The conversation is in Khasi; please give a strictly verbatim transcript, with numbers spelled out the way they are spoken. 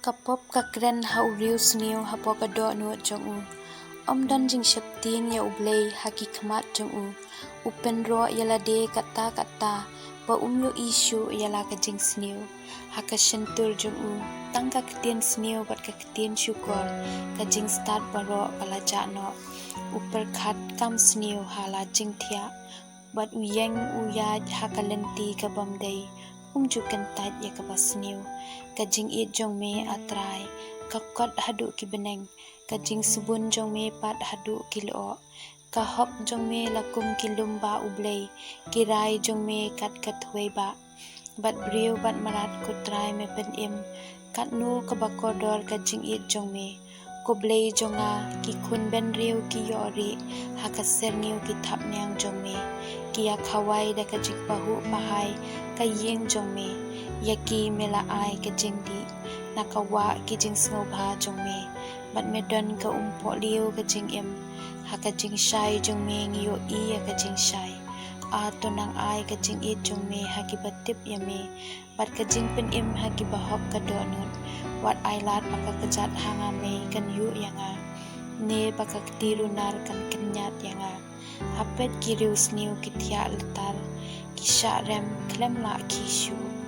Ka pop ka kren ha u riewsniew hapoh ka dohnud jong u. Ym don jingsheptieng ïa U Blei ha ki khmat jong u. U pynroh ïa lade katta katta, ba um ïohi shuh ïa la ka jingsniew. Ha ka shyntur jong u, tang ka ktien sniew bad ka ktien shukor, ka jingstad baroh ka la jah noh. U pyrkhat kam sniew ha la jingthiah, bad u ïeng u ïaid ha ka lynti ka bym dei. Um ju kyntait ïa kaba sniew. Ka jingïeit jong me, A Trai, ka kot haduh ki bneng, ka jingsbun jong me pat haduh ki lyoh. Ka hok jong me la kum ki lum bah U Blei, ki rai jong me kat ka thwei bah. Bad briew bad mrad, ko Trai, me pynim. Katno kaba kordor ka jingïeit jong me. Ko Blei jong nga, ki khun bynriew ki ïoh rieh ha ka syrngiew ki thapniang jong me. Ki ïa khawai da ka jingpahuh pahai ka ïing jong me. Ïa ki me la ai ka jingdih na ka wah ki jingsngewbha jong me. Bad me don ka umpohliew ka jingim. Ha ka jingshai jong me ngi ïohi ïa ka jingshai. A to nang ai ka jingïeit jong me ha kiba tip ïa me, bad ka jingpynim ha kiba hok ka dohnud. Wat ai lad ba ka kjat ha nga mei kan ïuh ïa nga, ne ba ka kti runar kan kynñiat ïa nga. Ha peit ki riewsniew ki thiah lytar, ki shah rem khlem lah khie shuh.